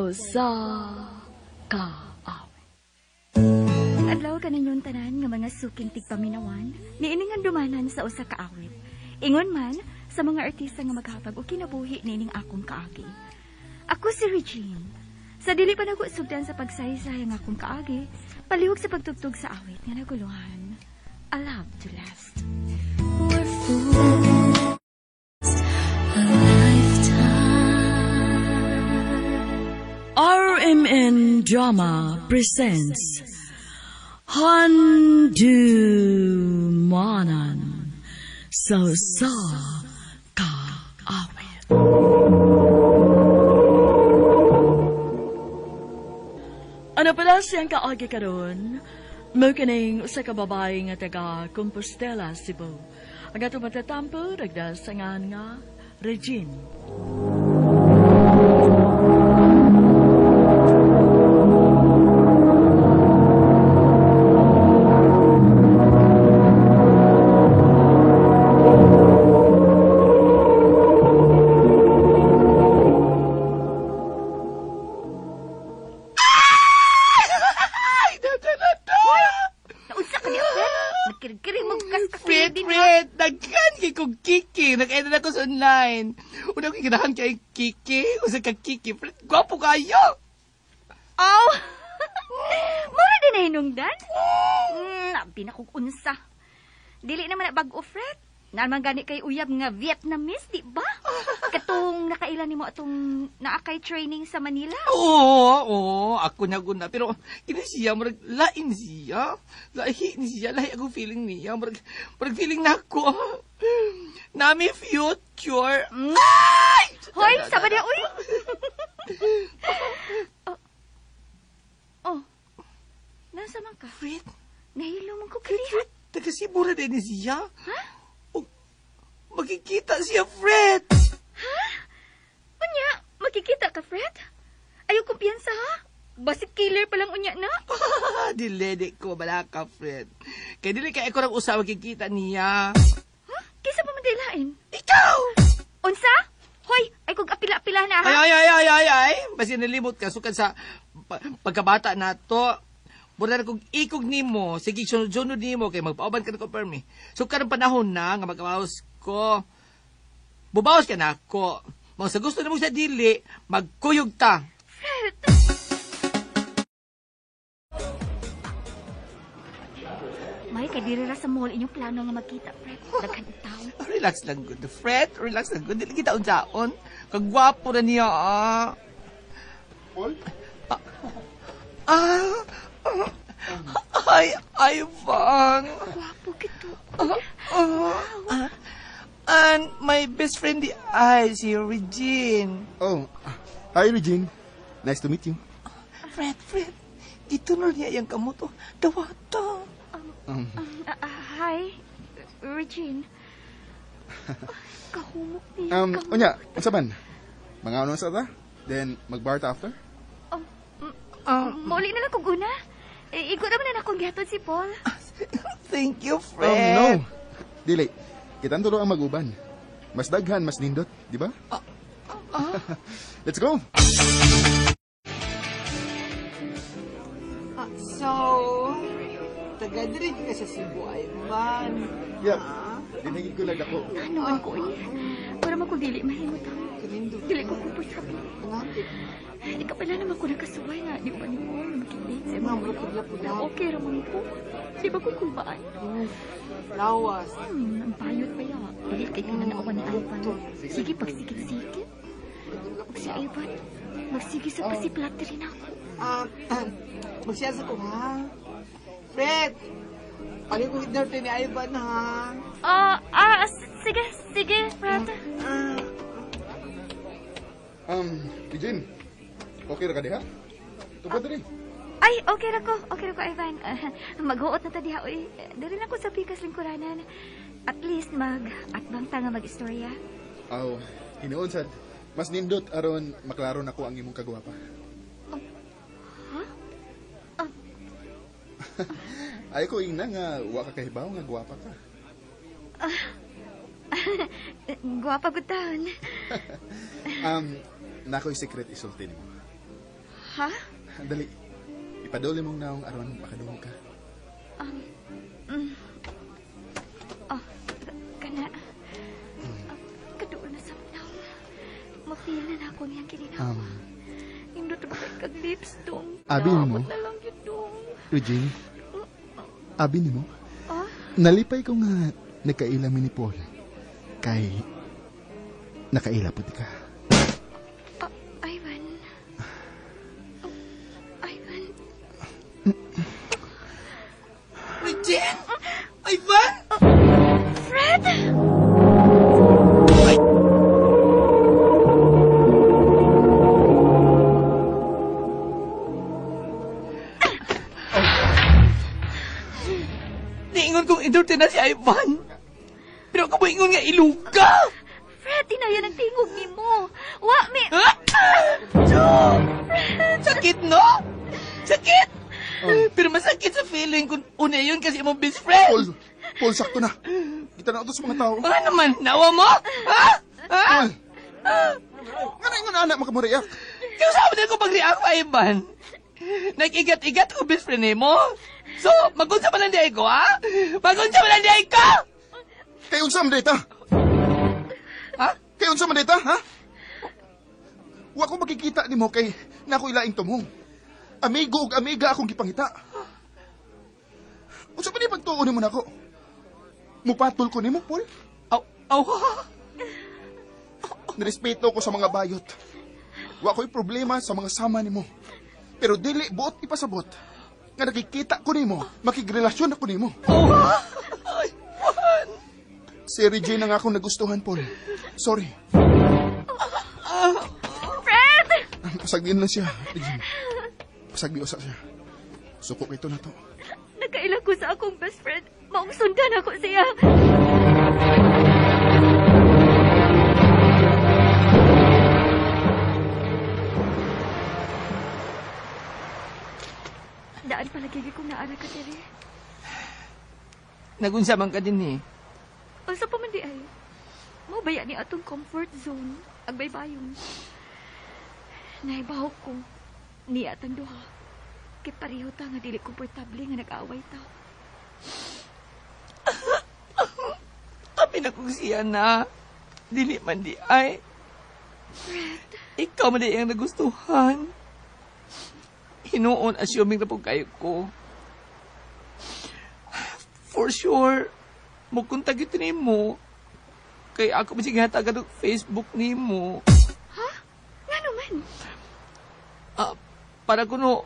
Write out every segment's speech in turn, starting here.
Sa usa ka awit. Adlaw kaninyong tanan nga mga suking tigpaminawan, niining handumanan sa usa ka awit. Ingon man sa mga artista nga maghatag og kinabuhi niining akong kaagi. Ako si Regine. Sa dili pa nako sugdan sa pagsaysay ang akong kaagi, palihog sa pagtugtog sa awit nga naguluhan. A Love to Last. We're fools a lifetime. RMN Drama presents Handumanan sa usa ka awit. Ano pala siyang kaagi karon? Mao kining usa ka babae nga taga Compostela, Cebu. Ang atong matatampo ragda sa ngan nga Regine. Ay, da. Naunsa ka niya, Fred? Nagkirigkiri mo Fred, Fred, daghan kay kong Kiki. Nag-edit ako sa online. Una ko ganahan kay Kiki. Usa ka Kiki, Fred. Gwapo kayo. Oh! Mura din na hinungdan? Abi na kong unsa. Dili naman na bag-o, Fred. Naan man gani kay uyab nga Vietnamese, di ba? Katong nakailan nimo atong naa kay training sa Manila. Oo, oo, ako na guna. Pero kini siya, murag lain siya. Lahi ni siya, lahi ako feeling niya. Murag feeling na ako. Nami future. Ay! Hoy, sama niya, uy! Oh. Oh. Nasa man ka? Fred, Nahilo man ko kalihat. Fred, taga Cebu ra din ni siya. Ha? Magkikita siya, Fred! Ha? Unya, makikita ka, Fred? Ayaw kumpiyansa, ha? Basit killer pa lang unya na. Dili, di ko bala ka, Fred. Kaya dili kay ako rang usa magkikita niya. Ha? Kaysa pa man dilain? Ikaw! Unsa? Hoy, ay kog apila-apila na, ha? Ay, ay, ay, ay, ay, ay. Basta nalimot ka, sukad sa pagkabata na to. Mura na kung ikog nimo, sige, sunod-sunod nimo, kay magpauban ka na ko, permi. Sukad ang panahon na, nga magkabaos ko. Bubaos ka na ako. Mga sa gusto nimo sa dili, magkuyog ta. Fred! May, kay diri ra sa mall inyong plano nga magkita, Fred. Daghan og tao. Relax lang, good. Fred, relax lang, good. Dili kita unsaon. Kagwapo na niya, ah. Paul? Ay, Ivan. Gwapo gito. And my best friend di ay, si Regine. Oh, hi Regine. Nice to meet you. Fred, Fred, dito na niya yung kamoto. Dawata. Hi, Regine. Kahumok niya. Unya, unsa man? Mga ano sa ta? Then, magbar ta after? Mauli na lang kong una. Igo naman na akong gihatod si Paul. Thank you, Fred. No. Dili. Kitang tulo ang maguban. Mas daghan, mas nindot, di ba? Let's go! So, taga diri ka sa Cebu, Ivan. Yep. Dinhigit ko lang ako. Ano ko eh. Para man kung dili mahimot ang dili ko komportable. Di ka pala naman ko nakasuway nga. Di ba ni Paul makidate sa mga okay raman ko. Di ba ko kulbaan? Lawas. Ang payot pa ya. Dili kay kinanaawan ni Ivan. Sige, pagsikit-sikit. Ug si Ivan, magsige sa pasiplatterin ako. Magsiyasa ko, ha? Fred! Palikong interview ni Ivan, ha? Sige, sige, Fred. Regine, okay ra ka diha? Tupad diri. Ay, okay ra ko. Okay ra ko, Ivan. Maghuot na ta diha, oy. Diri lang ko sa pikas lingkuranan. At least mag-atbang ta nga mag-istorya. Aw, hinuon sad. Mas nindot aron maklaro nako ang imong kagwapa. Ha? Ay ko ingna nga wa ka kahibaw nga gwapa ka. Gwapa gud taon. Nakoy secret isulti nimo. Ha? Dali. Ipaduli mong naong aron makadungog ka. Oh, kana. Kaduol na sa naong. Ma-feel na na ako niyang kininawa. Indot ba kay kag lips dong? Abi mo? Naabot na lang yun dong. Regine, abi nimo? Ah? Nalipay ko nga nagkaila mi ni Paul. Kay nakaila pud ka. Oh, Ivan. Oh, Ivan. Regine! Ivan! Fred! Niingon kong indulti na si Ivan. Pero ako ingon nga iluga. Fred, tinaya ng tingog ni mo. Wa, mi... Ah! Joe! Sakit, no? Sakit! Pero masakit sa feeling kung una yun kasi imong best friend. Paul, Paul, sakto na. Kita na ito sa mga tao. Ano naman, nawa mo? Ha? Ha? Paul! Nga na ingon anak makamuriak. Kaya sabi na ko pag-react pa, Ivan. Nag-igat-igat ko best friend mo. So, magunsa pa lang di ay ko, ha? Magunsa pa lang di ay ko! Kay unsa man data? Ha? Kay unsa man data, ha? Wa ko makikita nimo kay nako ilaing tumong. Amigo ug amiga akong gipangita. Unsa pa ni pagtuo nimo nako? Mupatol ko nimo, Paul. Aw, aw, ha? Nirespeto ko sa mga bayot. Wa ko'y problema sa mga sama nimo. Pero dili buot ipasabot nga nakikita ko nimo, makigrelasyon ako nimo. Aw, ha? Ay, Juan. Si Regine ang akong nagustuhan, Paul. Sorry. Fred! Pasagdiin lang siya, Regine. Pasagdi usa siya. Suko ito na to. Nakaila ko sa akong best friend. Maong sundan ako siya. Daan palagi kong naara ka, Tere. Nagunsa man ka din eh. Unsa pa man di ay. Mo baya ni atong comfort zone, ang baybayon. Naibaw ko niya atang duha. Kay pareho ta nga dili komportable nga nag-aaway ta. Kami na kung siya na. Dili man di ay. Fred, Ikaw man di ang nagustuhan. Hinuon, assuming na po kayo ko. For sure, mukuntag ito ni mo. Kay ako man sige hatagan og Facebook ni mo. nga naman. Ah, para kuno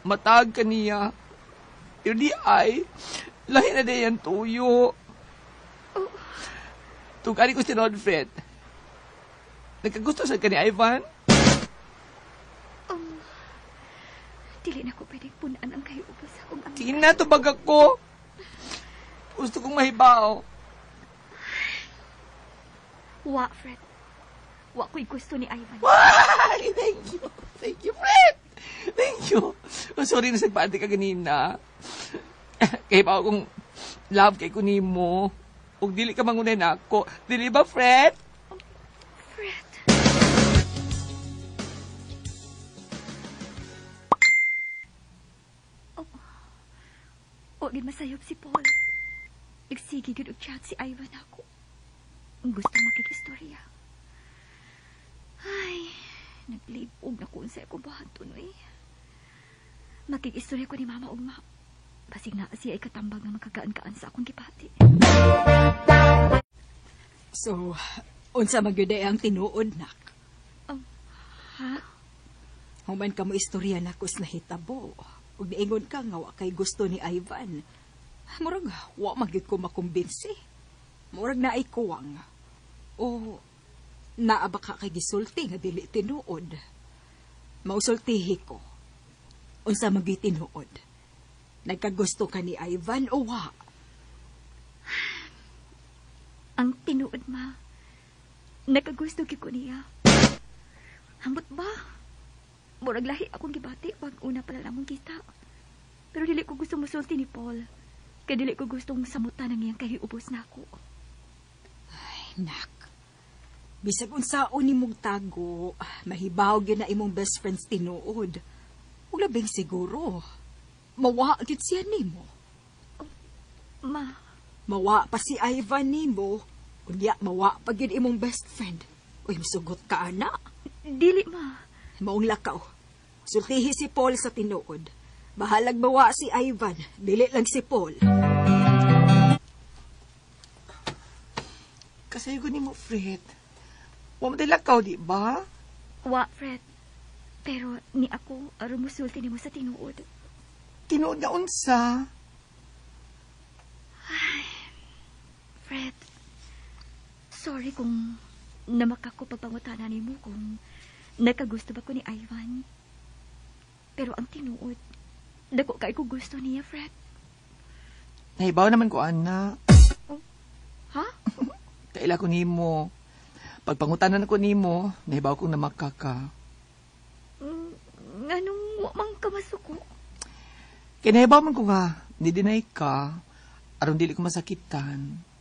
matag ka niya. Pero di ay, lahi na di yan tuyo. Oh. Tugari ko si Lord Fred. Nagkagusto sa ka ni Ivan? Dili na ko pwedeng punan ang kayo ubos sa akong amiga. Sige na, tubag ako. Gusto kong mahibaw. Wa, Fred. Wa ko'y gusto ni Ivan. Why? Thank you. Thank you, Fred. Thank you. Oh, sorry na sagpaante ka ganina. Kaya pa akong love kay kunimo. Ug dili ka mangunay na ako. Dili ba, Fred? Fred. Oh. Wa gid masayop si Paul. Nagsige gid og chat si Ivan ako. Ang gusto makikistorya. Ay, naglibog na ko unsay akong buhaton oy. Makikistorya ko ni Mama ugma. Basig na siya ay katambag nga makagaan-gaan sa akong gipati. So, unsa magyud ay ang tinuod nak? Ha? Human ka mo istorya nako sa nahitabo. Ug niingon ka nga wa kay gusto ni Ivan. Murag wa magyud ko makumbinsi. Murag naay kuwang. O naa ba ka kay gisulti nga dili tinuod? Mausultihi ko. Unsa magyud tinuod? Nagkagusto ka ni Ivan o wa? Ang tinuod, ma. Nakagusto gyud ko niya. Ambot ba? Murag lahi akong gibati pag una pa lang among kita. Pero dili ko gusto musulti ni Paul. Kay dili ko gustong samutan ang iyang kahiubos nako. Ay, nak. Bisag unsaon nimong tago, mahibaw gyud na imong best friends tinuod. Ug labing siguro, mawa gyud siya nimo. Ma, Mawa pa si Ivan nimo. Unya mawa pa gyud imong best friend. Uy, misugot ka ana. Dili, ma. Maong lakaw. Sultihi si Paul sa tinuod. Bahalag mawa si Ivan, dili lang si Paul. Kasayo ko nimo, Fred. Wa mo lakaw, di ba? Wa, Fred. Pero ni ako aron mosulti nimo sa tinuod. Tinuod nga unsa. Fred, sorry kung namaka ko pagpangutana nimo kung nakagusto ba ko ni Ivan. Pero ang tinuod, dako kay ko gusto niya, Fred. Nahibaw naman ko, ana. Ha? Kaila ko nimo. Pagpangutanan ko nimo, nahibaw kong namaka ka. Nganong wa man ka masuko? Kay nahibaw man ko nga, ni-deny ka, aron dili ko masakitan.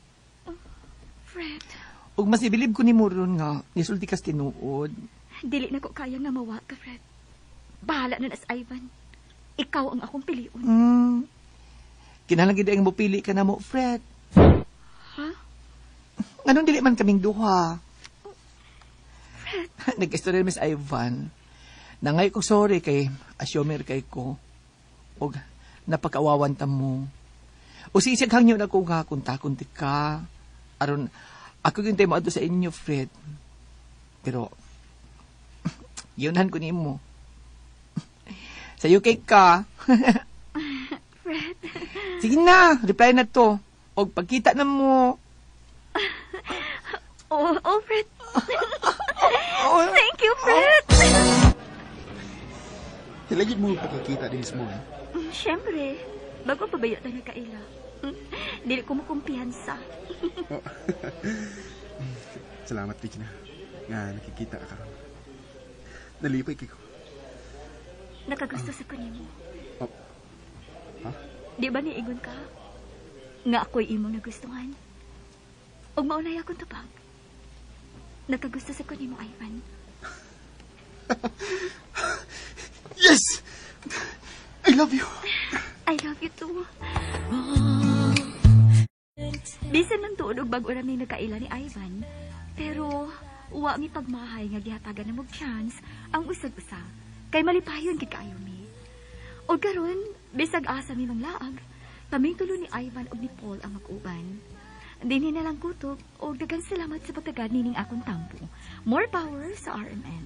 Fred, Ug mas ibilib ko nimo ron nga, nisulti kas tinuod. Dili na ko kaya nga mawa ka, Fred. Bahala na nas Ivan. Ikaw ang akong piliun. Kinahanglan gid ang mopili ka na mo, Fred. Ha? Nganong dili man kaming duha? Fred. Nag-istorya Miss Ivan. Nangay ko sorry kay assumer kay ko. Og napakaawawan ta mo. O sisig hangyo na ko nga kung takunti ka. Aron ako gyud mo adto sa inyo, Fred. Pero yunhan ko nimo. Sa UK ka. Fred. Sige na, reply na to. Og pagkita na mo. Oh, Fred. Oh, Thank you, Fred. Hilagid mo pagkakita din mo, eh. Siyempre, bago pa bayo tayo nagkaila. Dili ko makumpiyansa. Oh. Salamat, Regina. Nga nakikita ka karon. Nalipay kay ko. Nakagusto sa kanimo. Oh. Ha? Di ba niingon ka? Nga ako'y imong nagustuhan. Ug maunay akong tubag. Nakagusto sa kanimo, Ivan. Yes! I love you! I love you too. Bisan man tuod og bag-o ra mi nagkaila ni Ivan, pero wa mi pagmahay nga gihatagan na og chance ang usag-usa kay malipayon gid kaayo mi. Og karon bisag asa mi manglaag, kaming tulo ni Ivan ug ni Paul ang mag-uban. Dinhi na lang kutob og daghang salamat sa pagtagad nining akong tampo. More power sa RMN.